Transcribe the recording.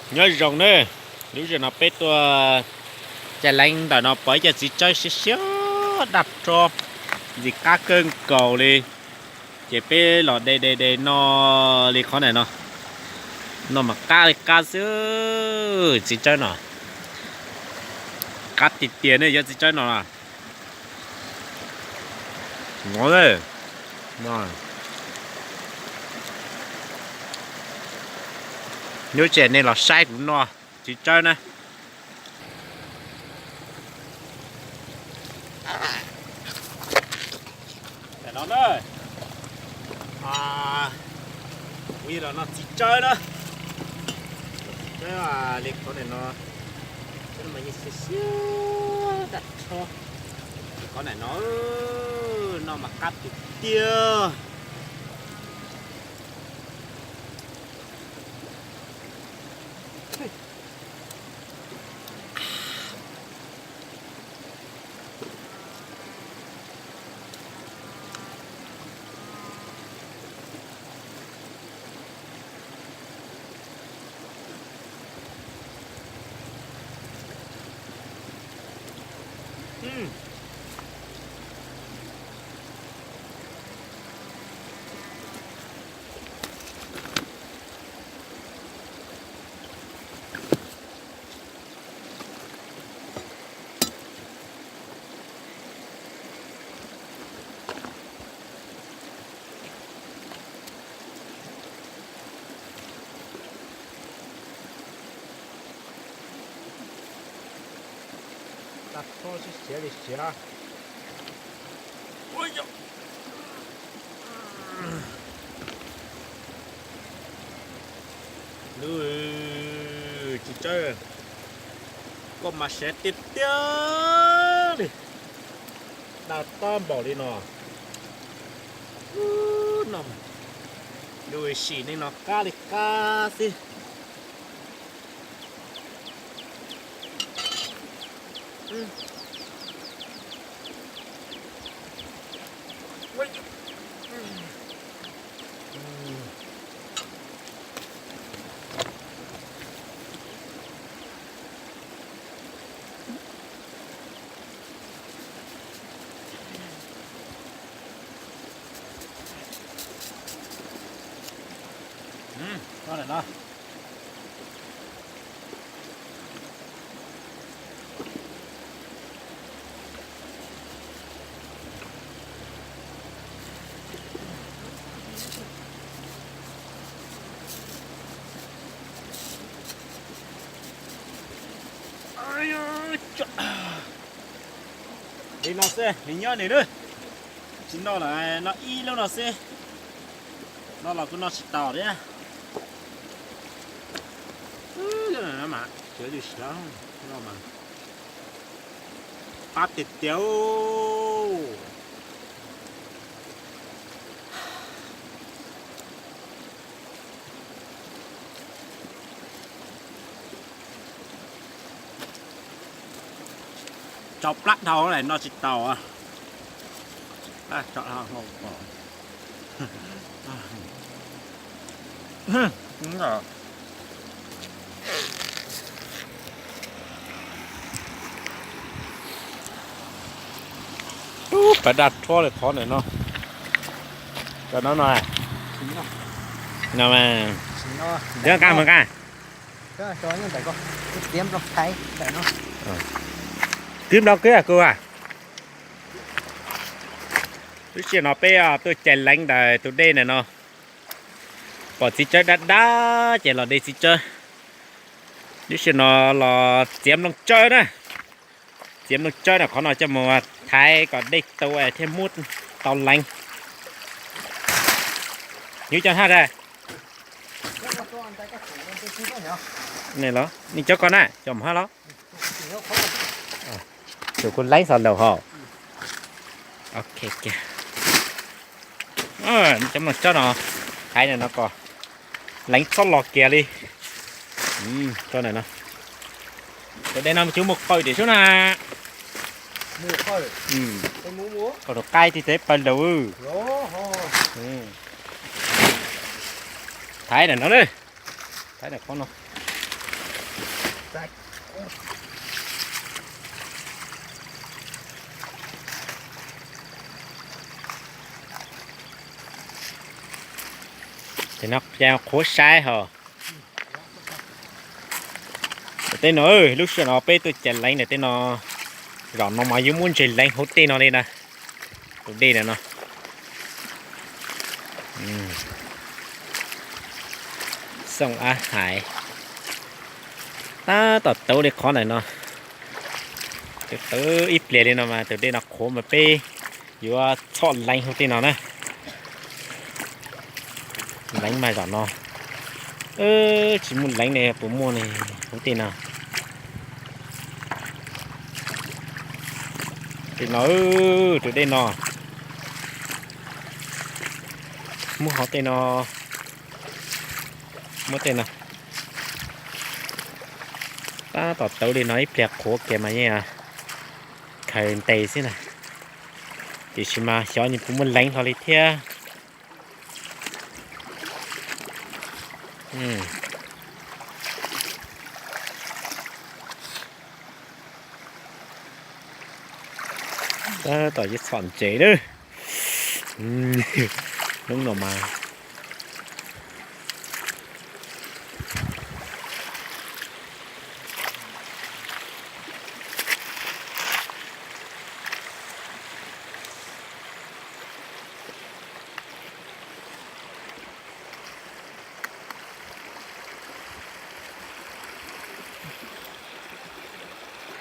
Nyob zoo nawb, lub sij hawm no peb tuaj caij leev ntawm no pom ib co txiv tsawb siab siab daj rho, ntxim qab kawg nkaus li. Ces peb los de de de no li qhov ntawm no, no mas qab li qab xwb. Txiv tsawb no qab tiag tiag ne, yog txiv tsawb no. Hnub tsam nej los saib kuv noj txiv tsawb na. Tam no na, kuv los noj txiv tsawb na. Txiv tsawb li qhov ntawm no, tsawb mas yeej siab siab daj rho. Li qhov ntawm no, noj mas qab tiag tiag. Daj rho siab siab li siab. Lub txiv tsawb, koj mas siab tiag tiag li. Daj tag npaum li no, no, lub sim neej no qab li qab xwb. Li no xwb, nws nyob nws lub, tsis noj lawm, noj ib lub no xwb. Noj los kuj noj tsis tau thiab. Mas, qab tiag tiag. Tso plab dhau lawm noj tsis tau. Ub, pab daj rhuab li qhov ntawm no. Cov no no, no mas, nqa mus nqa. Kwv nplooj kwv kuv a. Lub sij hawm no peb tuaj cais leev ntawm tus dej ntawm no, pom txiv tsawb dab dab ces los de txiv tsawb. Lub sij hawm no los txiav nplooj tsawb na. Txiav nplooj tsawb na, qhov no coj mus thaiv kom dej tu thiaj muab tau leev. Nws cov haj da. Los nej cov ko na, cov mus haj los. Tus kuv leev xaus laus hos. Ok, cov nplooj tsawb no thaiv ntawm no kom leev txhob los kiag li. Cov dej no cov mus qaws tim sub na. Qaws rau qaib tib teb pawg lug. Thaiv ntawm no na. Thaiv ntawm qhov no. Ces no qhuav saib hos. Tej no lub sij hawm no peb tuaj cav leev ntawm tej no, zaum no mas yuav muab ntseg leev hauv tej no li na. Tus dej no no. Xooj ab hais. Tab tom tawv li qhov ntawm no. Tawv ib pliag li no mas tus dej no qhuav mas peb yuav txhob leev hauv tej no na. Leev mas zaum no tsis muaj leev ne, puas muaj ne hauv tej no. Tej no, tus dej no. Muab hauv tej no. Muab tej no. Tab tom tawv li no ib pliag qhuav kiag mas yeej khaws ntes xwb na. Tiam sis mas xyov nws puas muaj leev hlo li thiab. Tab tom yuav txhom ntses lawm. Hnub no mas